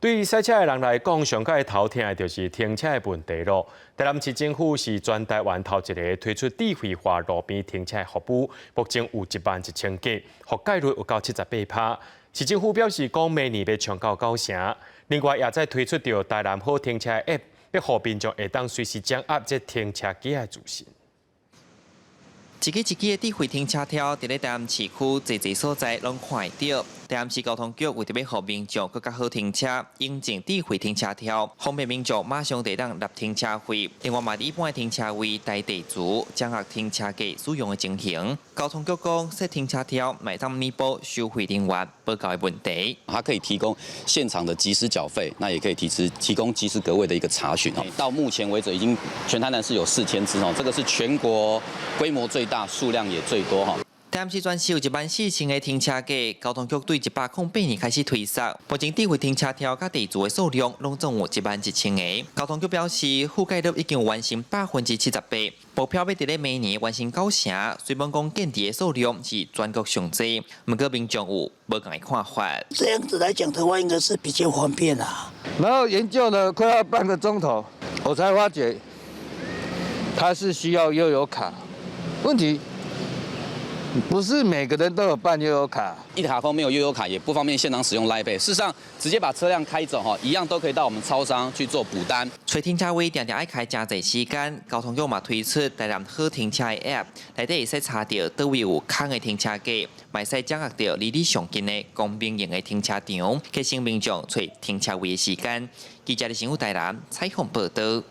對駛車的人來講，上蓋頭疼的就是停車的問題囉。台南市政府是全台灣頭一个推出智慧化路邊停車服務，目前有11,000格，覆蓋率有到78%。市政府表示講，明年欲衝到九成。另外，也再推出著台南好停車 App，欲予民眾會當隨時掌握這停車格的資訊。一支一支的智慧停車條，佇咧台南市區濟濟所在攏看會著。台南市交通局為著欲予民眾閣較好停車，引進智慧停車條，方便民眾馬上就會當納停車費。另外嘛，佇一般的停車位代地圖，掌握停車格使用的情形。交通局講，設停車條會當彌補收費人員無夠的問題。它可以提供現場的即時繳費，那也可以提供即時格位的一個查詢。到目前為止，已經全台南市有4000支哦，這個是全國規模最大，數量也最多哈。台南市全市有14,000个停車格，交通局對108年開始推設，目前智慧停車條佮地圖的數量攏總有11,000個。交通局表示，覆蓋率已經完成78%，目標欲佇咧明年完成九成。雖罔講建置的數量是全國上濟，毋過民眾有無仝的看法。這樣子來講的話，應該是比較方便啦。然後研究了快要半個鐘頭，我才發覺，它是需要悠遊卡。問題不是每個人都有辦悠遊卡，一卡通沒有悠遊卡，也不方便現場使用 Line Pay。事實上，直接把車輛開走哈，一樣都可以到我們超商去做補單。揣停車位定定愛開誠濟時間，交通局嘛推出台南好停車的 App，內底會使查著佗位有空的停車格，嘛會使掌握著離你上近的公民營的停車場，節省民眾揣停車位的時間。記者的新聞台南採訪報導。